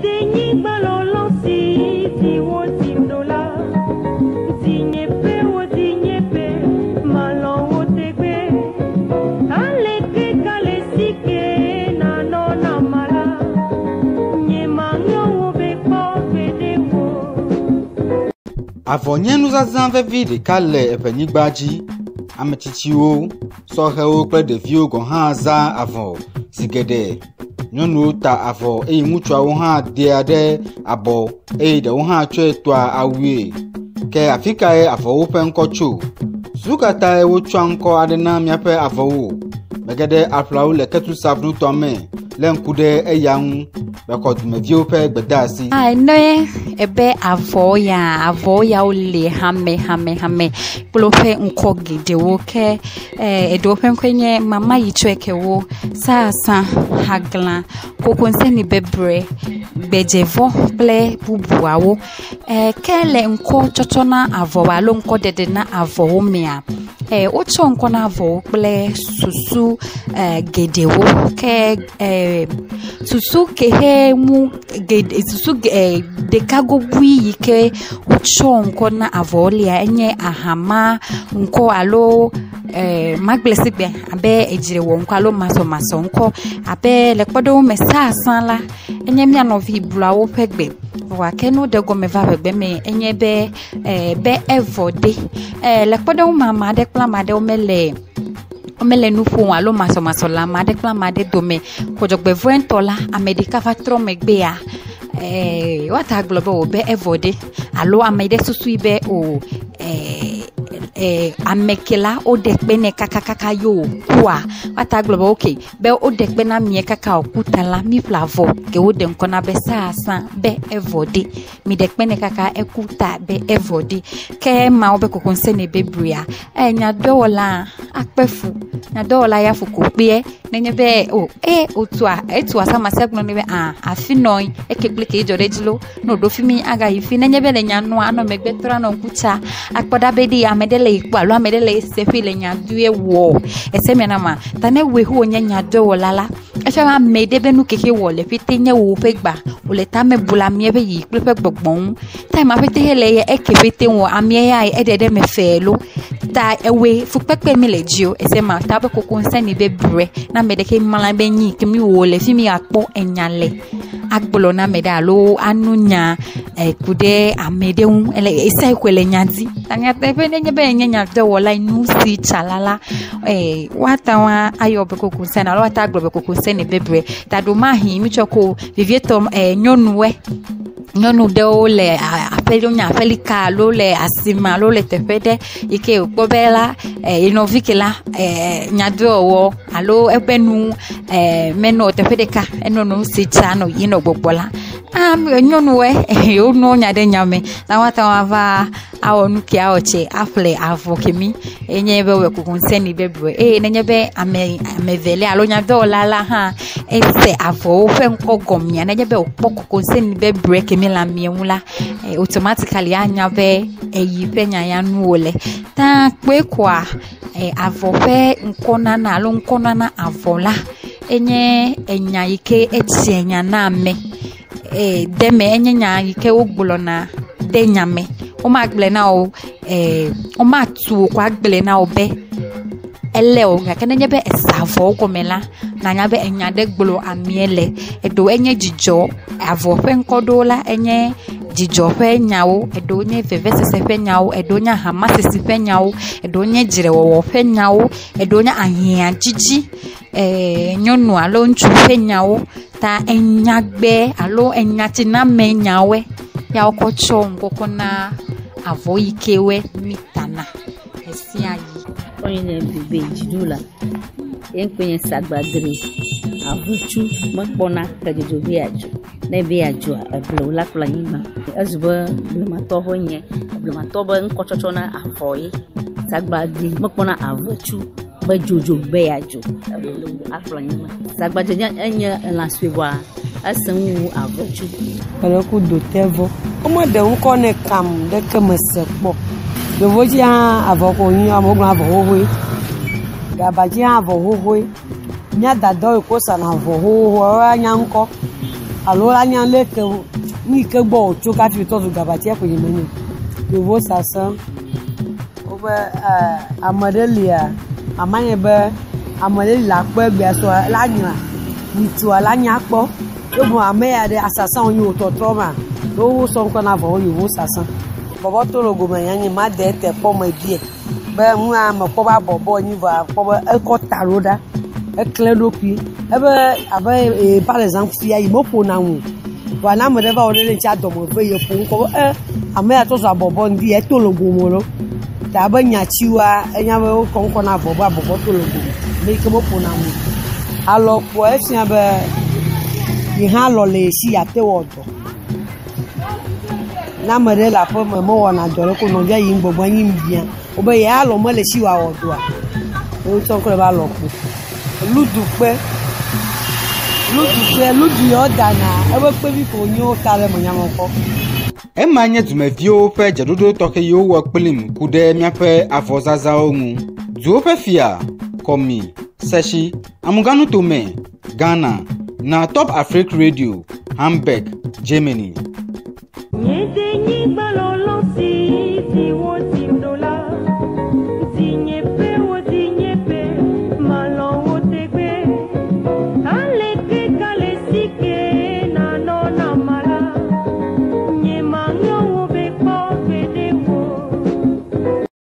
Denyigba lɔlɔ si dzi wodzim ɖo la, dzinyeƒe wo dzinyeƒe, malɔ̃ wo tegbe. Aleke kale si ke nanɔ na ma la, nye maŋlɔ wo be kpɔ gbeɖe o. Avɔ nye nuzazã vevi ɖeka le eʋenyigba dzi. Ame tsitsiwo, sɔhewo kple ɖeviwo gɔ̃ hã zãa avɔ zi geɖe. Nyɔnuwo ta avɔ eye ŋutsuawo hã dea ɖe abɔ eye ɖewo hã tsɔe tɔa awue. Ke afi kae avɔwo ƒe ŋkɔ tso? Susu ka tae wotsɔa ŋkɔ aɖe na míaƒe avɔwo? Mege ɖe aƒlawo le Ketu South nutoa me lé ŋku ɖe eya ŋu mexɔ dumeviwo ƒe gbedeasi. Ne ebe avɔ ya, avɔ yawo le hame hame hame kple woƒe ŋkɔ geɖewo ke eɖewo ƒe ŋkɔe nye mama yi tsɔe ke wo, sasa, haglã, kokoseni bebre, gbedzevɔ kple bubuawo. Ke le ŋkɔ tsɔtsɔ na avɔ alo ŋkɔ ɖeɖe na avɔwo mea, wotsɔ ŋkɔ na avɔwo kple susu geɖewo ke susu ke he ŋu geɖe susu ɖeka gobui yi ke wotsɔ ŋkɔ na avɔwo lea enye ahama ŋkɔ alo magblɔe si gbe abe edzrewɔ ŋkɔ alo masɔmasɔ ŋkɔ abe le kpɔɖeŋu me sasã la enye mía nɔvi bluawo ƒe gbe vɔa ke ne woɖe gɔme va ʋegbe me enye be be evɔ ɖe. Le kpɔɖeŋu me ame aɖe kple ame aɖewo mele womele nu ƒom alo masɔmasɔ le ame aɖe kple ame aɖe dome. Ko dzɔgbevɔ̃etɔ la, ame ɖeka va trɔ megbea, woate agblɔ be o be evɔ ɖe alo ame ɖe susui be o ame ke la woɖe kpe nɛ kakakaka ye wòkua, woate agblɔ be ok be woɖe kpe na amea kaka wòku ta la, míƒle avɔ ke woɖe ŋkɔ na be sasã be evɔ ɖe. Mi ɖe kpe nɛ kaka eku ta be evɔ ɖe. Ke ema wobe kokoseni bebrea, nyadɔwɔla akpe fu. Nyadɔwɔla ya fu ko kpeɛ nenye be o wotua etua samasi agblɔ nɛ be a afi nɔ eke kple ke dzɔ ɖe edzi lo. Ne wòɖo fi mi agayi fi nenye be le nya nɔa anɔ megbe trɔ anɔ ŋku tsa akpɔ ɖa be ɖe ame ɖe le yi kpɔ alo ame ɖe le ese ƒe le nya doe wɔ. Ese mia na ma ta ne woe wonye nyadɔwɔla la efia be ame ɖe be nu keke wɔ le ƒete nye wo ƒe gba wòle tame bu le amea ƒe yiyi kple eƒe gbɔgbɔ ŋu. Ta ma ƒete he le ye eke ƒete wɔ amea ya eɖe ɖe me fɛɛ lo. Ta ewoe fukpekpe mi le dzi o ese ma ta be kokoseni be bre na ame ɖeke mlã be nyi ke mi wò le fi mi akpɔ enya le agblɔ na ame ɖe alo anu nya ku ɖe ame ɖe ŋu ele esa koe le nya di. Ta nyateƒe nenye be enye nyadɔwɔla nu si tsala la woate ŋu ayɔ be kokoseni alo woate agblɔ be kokoseni bebre. Ta ɖomahi mitsɔ ko vevietɔ nyɔnuwoe. Nyɔnu ɖewo le aƒe wonye aƒelika alo le asime alo le teƒe ɖe yi ke wòkpɔ be la ye nɔvi ke la nyadɔwɔwɔ alo eƒe nu menɔ teƒe ɖeka enɔ nu si tsa nɔ yi nɔ gbɔgbɔ la nyɔnuwoe wonɔ nya ɖe nya me na woate ŋu ava awɔ nu ke awɔ tse aƒle avɔ kemi enye be wɔ kokoseni bebre eye nenye be ame evelia alo nyadɔwɔla la hã ese avɔwo ƒe ŋkɔ gɔmea nenye be wòkpɔ kokoseni bebre kemi le amea ŋu la automatically anya be eyi ƒe nya ya nu wòle. Ta kpɔe koa avɔ ƒe ŋkɔnana alo ŋkɔnana avɔ la enye enya yi ke etsia nya na ame deme enye nya yi ke wogblɔna de nya me. Womagblɔe na wo womatu wò ko agblɔe na wo be ele o gake nenye be ese avɔwo gɔme la, nanya be enya ɖe gblɔ amea le. Eɖewo enye dzidzɔ, avɔ ƒe ŋkɔ ɖewo la enye dzidzɔ ƒe nyawo, eɖewo nye vevesese ƒe nyawo, eɖewo nye ahamasisi ƒe nyawo, eɖewo nye dzrewɔwɔ ƒe nyawo, eɖewo nye ahiãdzidzi nyɔnu alo ŋutsu ƒe nyawo ta enyagbe alo enyatsiname nyawoe ya wokɔ tsɔ ŋkɔkɔ na avɔ yi ke woe mi tana ɣe sia ɣi. Ŋkɔnye nye Bebe Dziɖula. Ye ŋkɔe nye Sagbadre. Avetsu mekpɔna ke dzodzo be yeadzo. Ne be yeadzoa, eblewu la kplɔ anyigba. Ezu be blematɔ ƒe nye. Blematɔ be ŋkɔtsɔtsɔ na avɔ ye. Sagbadre mekpɔna avetsu be dzodzo be yeadzo. Eblewu akplɔ anyigba. Sagbadre nye enye elã sue vɔa ese ŋu wu avetsu. Mele ku dotevɔ. Womeɖe ŋkɔ nɛ kam ɖeke mese kpɔ. Yevodzi hã avɔ ko wònye amewo gblɔna avɔ xoxoe. Gabadzi hã avɔ xoxoe. Mía dadawo yi ke wosana avɔ xoxoxoa woya nya ŋkɔ. Alo la nya leke nu yi ke gbɔ wòtso kafi wòtrɔ zu gabatsia koe nye menye. Yevo sasẽ wobe ame ɖe lia ama nye be ame ɖe li le akpɔ egbea sɔa la nyra nyitsua la nya kpɔ. Ye bon ame ya ɖe asasã wònye wòtɔtrɔ ma ye wosɔ ŋkɔ na avɔ yevo sasã. Bɔbɔ to le gome nya nye ma de ete kpɔ me bie be nua mekpɔ be abɔbɔ nyi vɔa kpɔ be ekɔ ta ɖo ɖa eklẽ ɖokui ebe abe ee par exemple fia yi meƒona ŋu vɔa ne ame ɖe va wɔ ɖe le ŋuti adɔme ve ye ƒo ŋkɔ be e ame ya trɔ zu abɔbɔ ŋdi eto le gome lo ta abe nyatsiwoa enya be wokɔ ŋkɔ na avɔ be abɔbɔ to le gome ame yi ke meƒona ŋu alɔkpoa efia be yi hã alɔ le ye si yeate wɔ dɔ. Ne ame ɖe le aƒe me mewɔna dɔ ɖe ko nɔvia yi ŋgbɔgbɔ anyi ŋbia wobe ye alɔ mele si wòawɔ dɔa wotsɔ ŋkɔ ɖe be alɔkpo. Ludukpe ludukpe ludu ya wodana ebe kpevi ko wònye wota ɖe eme nyamekpɔ. Ema nye dumeviwo ƒe dzeɖoɖo tɔxɛ yi wowɔ kplim ku ɖe míaƒe avɔzazãwo ŋu. Duwo ƒe fia, Kɔmi, Sɛshi, Amuganutome, Ghana, na Top Afrique Radio, Hamburg, Germany. Nye denyigba.